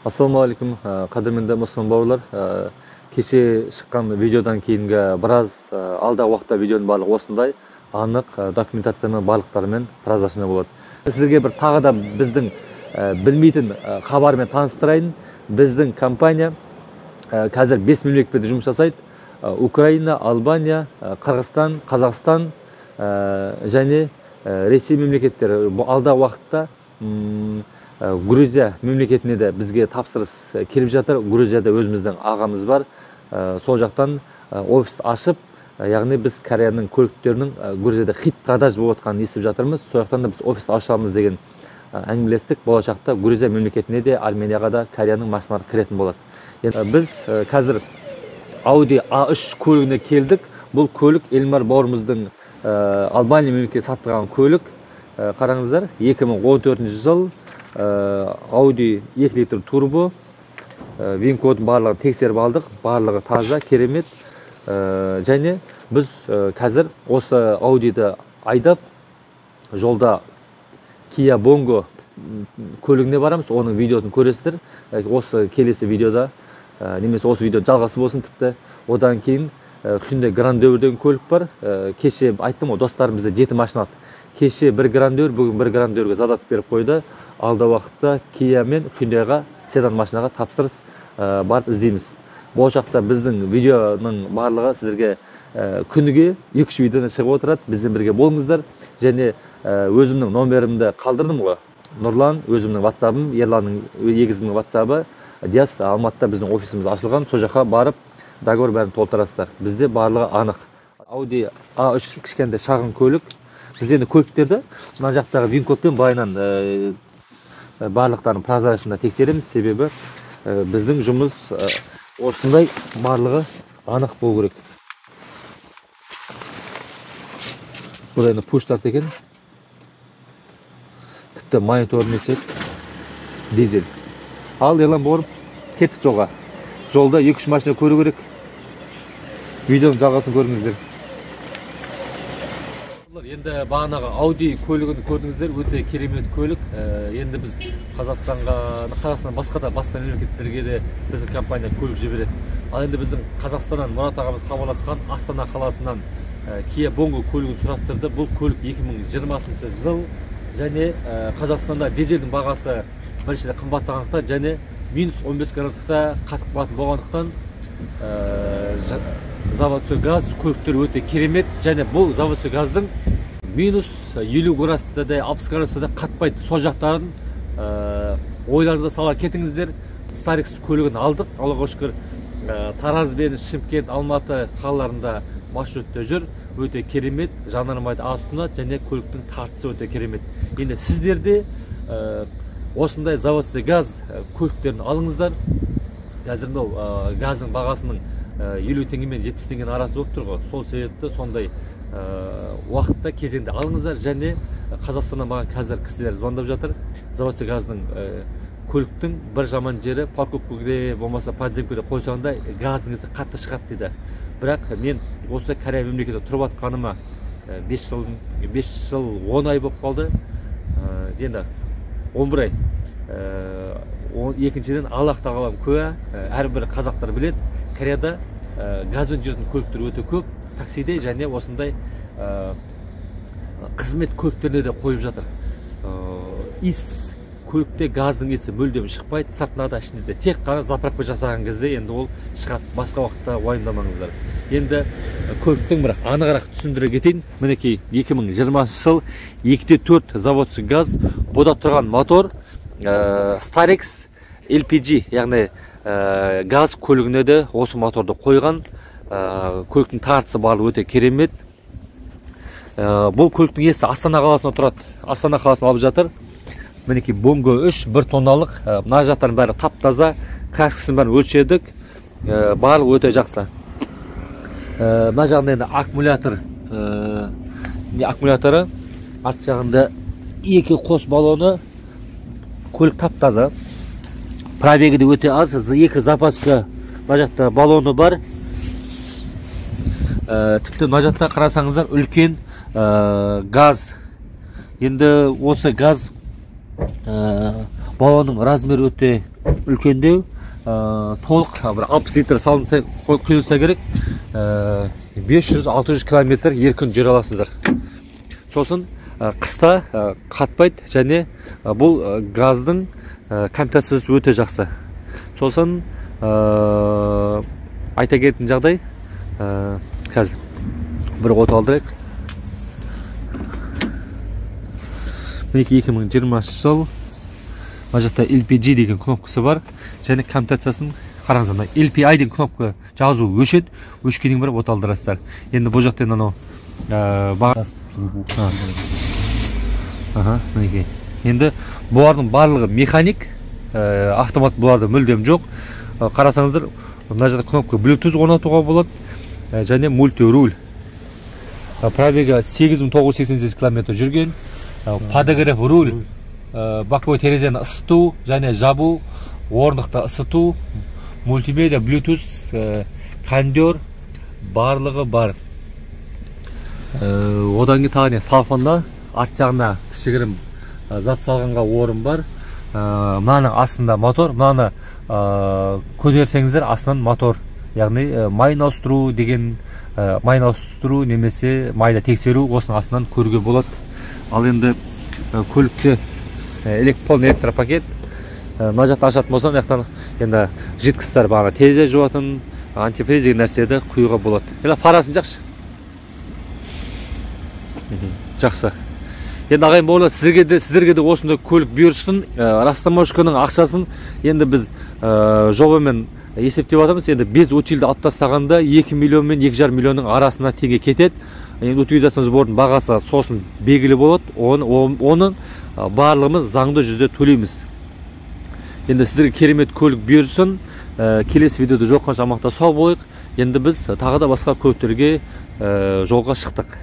Ассалаумағалейкум, қадірменді мұсылман бауырлар. Кеше шыққан видеодан кейінгі біраз алдағы уақытта видеоның барлығы осындай анық документациямен, барлықтарымен прозрачный болады. Сіздерге бір тағы да біздің білмейтін хабармен таныстырайын. Біздің компания қазір 5 мемлекетпен жұмыс жасайды. Украина, Албания, Қырғызстан, Қазақстан және Ресей мемлекеттері. Алдағы уақытта Грузия мемлекетіне де бізге тапсырыс келіп жатыр. Грузияда өзіміздің ағамыз бар. Сол жақтан офис ашып, яғни біз Кореяның көліктерінің Грузияда хит продаж болып жатқанын естіп жатырмыз. Сол жақтан да біз офис ашамыз деген әңгімелестік. Болашақта Грузия мемлекетіне де, Арменияға да Кореяның машиналары кіретін болады. Енді біз қазір Audi A3 көлігіне келдік. Бұл көлік Эльмар бауырымыздың Албания мемлекеті саттырған көлік. Қараңыздар, 2014 жыл, Audi 2 литр турбо, ВИН кодын барлығын тексеріп алдық, барлығы таза, керемет. Және біз қазір осы Audi'ді айдап, жолда Kia Bongo көлігіне барамыз, оның видеосын көресіздер. Осы келесі видеода, немесе осы видео жалғасы болсын тіпті. Одан кейін Hyundai Grandeur деген көлік бар. Кеше айттым ғой, достарым бізде 7 машина алды. Кеше бір Grandeur, бүгін бір Grandeurге задаток беріп қойды. Алда уақытта Kia мен Hyundaiға седан машинаға тапсырыс барып іздейміз. Болашақта біздің видеоның барлығы сіздерге күніге 2-3 видеодан шығып отырады. Бізбен бірге болыңыздар. Және өзімнің номерімді қалдырдым ғой. Нұрлан, өзімнің WhatsApp'ым, Ерланның егізімнің WhatsApp'ы, Диас Алматыда біздің офисіміз ашылған. Сол жаққа барып договор бәрін толтырасыздар. Бізде барлығы анық. Audi A3 кішкентай шағын көлік. Біз енді көліктерді мына жақтағы ВИН кодпен былайынан барлықтарын прозрачно тексереміз. Себебі біздің жұмыс осындай, барлығы анық болу керек. Бұл енді пуш старт екен. Тіпті мониторын есеп дизель. Ал Ерлан бауырым, кеттік жолға. Жолда 2-3 машина көру керек. Видеоның жалғасын көріңіздер. Енді бағанағы Audi көлігін көрдіңіздер, өте керемет көлік. Енді біз Қазақстанға, Қазақстан басқа да басқа мемлекеттерге де біздің компания көлік жібереді. Ал енді біздің Қазақстаннан Мұрат ағамыз хабарласқан, Астана қаласынан Kia Bongo көлігін сұрастырды. Бұл көлік 2020 жыл және Қазақстанда дизельдің бағасы біріншіден қымбаттағандықтан және минус 15 градуста қатып қалатын болғандықтан заводской газ көліктер өте керемет. Және бұл заводской газдың минус 50 градуста да 60 градуста да қатпайды. Сол жақтарын ойларыңызға сала кетіңіздер. Старикс көлігін алдық. Аллаға шүкір, Тараз бен Шымкент, Алматы қалаларында маршрутта жүр. Өте керемет, жанармайды аз тұтынады және көліктің тартысы өте керемет. Енді сіздер де осындай заводской газ көліктерін алыңыздар. Қазір мынау газдың бағасының 50 теңге мен 70 теңгенің арасы болып тұр ғой. Сол себепті сондай уақытта кезеңде алыңыздар. Және Қазақстаннан маған қазір кісілер звондап жатыр. Заводской газдың көліктің бір жаман жері, парковкада болмаса подземкада қойсаң да газдың иісі қатты шығады дейді. Бірақ мен осы Корея мемлекетінде тұрып жатқаныма 5 жыл, 5 жыл 10 ай болып қалды. Енді 11 ай. Екіншіден, Аллах тағалам куә, әрбір қазақтар біледі, Кореяда газбен жүретін көліктер өте көп, таксиде және осындай қызмет көліктеріне де қойып жатыр. Иіс көлікте газдың иісі мүлдем шықпайды, сыртына да ішінде де. Тек қана заправка жасаған кезде енді ол шығады, басқа уақытта уайымдамаңыздар. Енді көліктің бір анығырақ түсіндіре кетейін. Мінекей 2020 жыл 2.4 заводской газ, бұда тұрған мотор Starex LPG, яғни газ көлігіне де осы моторды қойған. Көліктің тартысы барлығы өте керемет. Бұл көліктің иесі Астана қаласында тұрады. Астана қаласына алып жатыр. Мінекей Bongo 3, 1 тонналық. Мына жақтардың бәрі тап-таза, краскасын бәрін өлшедік. Барлығы өте жақсы. Мына жағында енді аккумулятор, аккумуляторы, арт жағында 2 қос баллоны. Көлік тап-таза. Пробегі де өте аз, 2 запаска мына жақта баллоны бар. Тіпті мына жақта қарасаңыздар үлкен газ. Енді осы газ Баллонның размері өте үлкендеу. Толық бір 60 литр салынса, құйылса керек. 500-600 километр еркін жүре аласыздар. Сосын қыста қатпайды және бұл газдың комплектациясы өте жақсы. Сосын айта кететін жағдай, қазір бір от алдырайық. Мінекей 2020 жыл. Мына жақта LPG деген кнопкасы бар. Және комплектациясын қараңыздар, мына LPI деген кнопка жазу өшеді, өшкеннен барып от алдырасыздар. Енді бұл жақта енді анау мінекей. Енді бұлардың барлығы механик, автомат бұларда мүлдем жоқ. Қарасаңыздар, мына жақта кнопка Bluetooth орнатуға болады, және мультируль. Пробегі 8988 километр жүрген. Подогрев руль, боковой терезені ысыту және жабу, орындықты ысыту, мультимедиа, Bluetooth, кондер барлығы бар. Одан кейін тағы не, салфонда арт жағына кішігірім зат салғанға орын бар. Мынаның астында мотор, мынаны көтерсеңіздер астынан мотор, яғни майын ауыстыру деген, майын ауыстыру немесе майда тексеру осының астынан көруге болады. Ал енді көлікте полный электропакет. Мына жақта ашатын болсам, мына жақтан енді жидкостьтар бағана терезе жуатын, антифриз деген нәрселерді құюға болады. Енді фарасын жақшы. Жақсы. Енді ағайын бауырлар, сіздерге де осындай көлік бұйырсын. Растаможканың ақшасын енді біз жобамен есептеп жатырмыз. Енді без утильді алып тастағанда 2 миллион мен 2,5 миллионның арасына теңге кетеді. Енді утилизация сбордың бағасы сосын белгілі болады. Оның барлығымыз заңды жүзде төлейміз. Енді сіздерге керемет көлік бұйырсын. Келесі видеода жолыққанша амандықта сау болайық. Енді біз тағы да басқа көліктерге жолға шықтық.